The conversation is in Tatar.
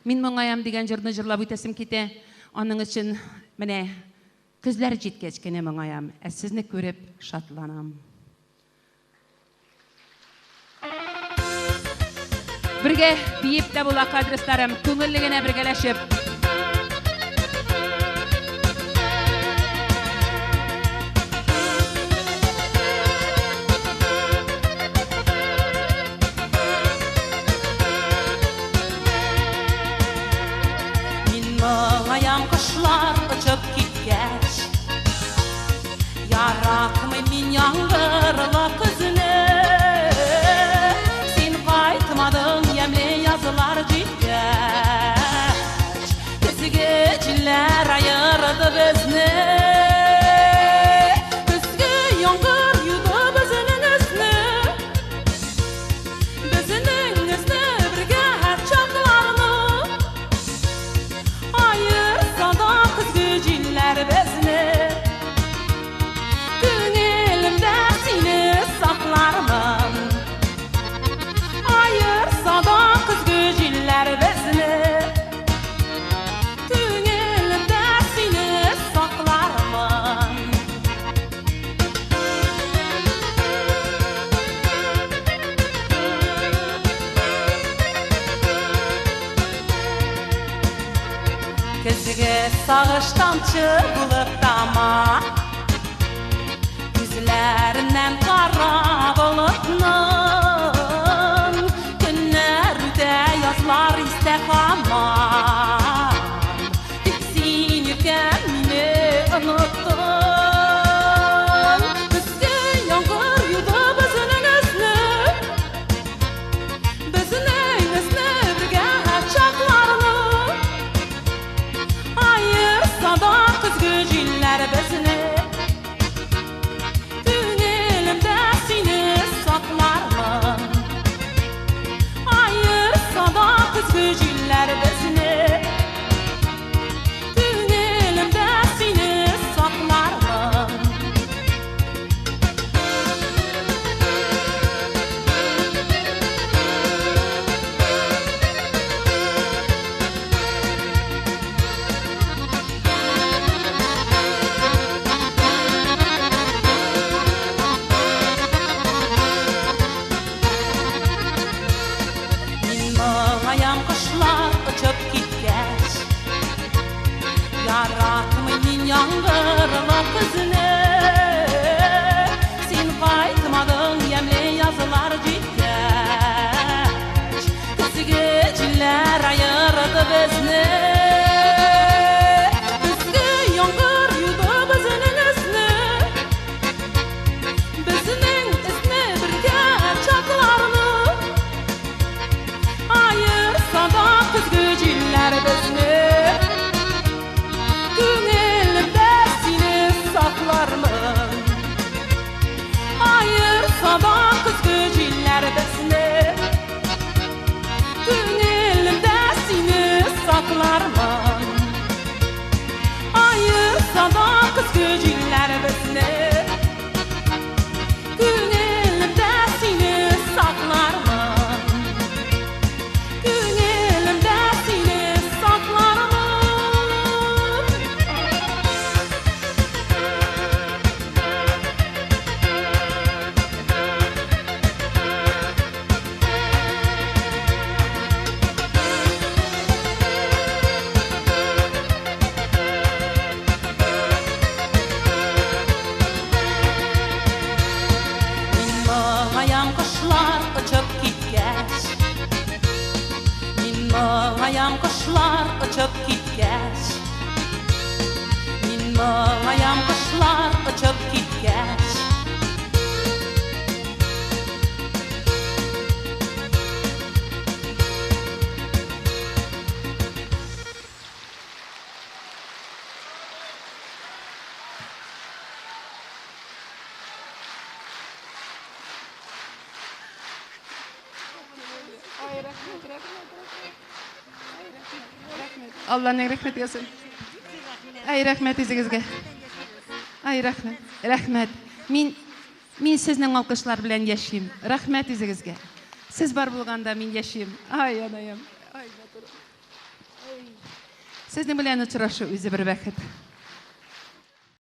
Мин моңаям дигән җырны җырлап үтәсем китә. Аның өчен менә көзләр җиткәч кенә моңаям, ә сезне күреп шатланам. Бергә биеп тә була, кадресларым, күңелле генә бергәләшеп. Мин моңаям кошлар очып киткәч, Яратмыйм мин яңгырлы көзне. Син кайтмадың, ямьле язлар җиткәч, Көзге җилләр аерды безне. Көзге яңгыр юды безнең өсне, Безнең өсне бергә чакларны. Аерса да көзге җилләр безне, Күңелемдә сине саклармын. Аерса да көзге җилләр безне, Күңелемдә сине саклармын. Көзге сагыш тамчы булып тама Күзләреннән кара болытның. Көннәр үтә, язлар истә һаман, Тик син, иркәм, мине оныттың. Көзге яңгыр юды безнең өсне, Безнең өсне бергә чакларны. Аерса да көзге җилләр безне, Күңелемдә сине саклармын. Аерса да көзге җилләр безне, Күңелемдә сине саклармын. Мин моңаям кошлар очып киткәч, Яратмыйм мин яңгырлы көзне. Син кайтмадың, ямьле язлар җиткәч, Көзге җилләр аерды безне. Көзге яңгыр юды безнең өсне, Безнең өсне бергә чакларны. Аерса да көзге җилләр безне, Күңелемдә сине саклармын. Аерса да көзге җилләр безне, Күңелемдә сине саклармын. Аерса да көзге җилләр безне, Күңелемдә сине саклармын. Күңелемдә сине саклармын. Мин моңаям кошлар очып киткәч, Мин моңаям кошлар очып киткәч, Мин моңаям кошлар очып киткәч. Алланың рәхмәте яусын. Ай, рәхмәт үзегезгә. Ай, рәхмәт. Рәхмәт. Мин сезнең алкышлар белән яшим. Рәхмәт үзегезгә. Сез бар булганда мин яшим. Ай, анаем. Ай, матурым. Сезнең белән очрашу үзе бер бәхет.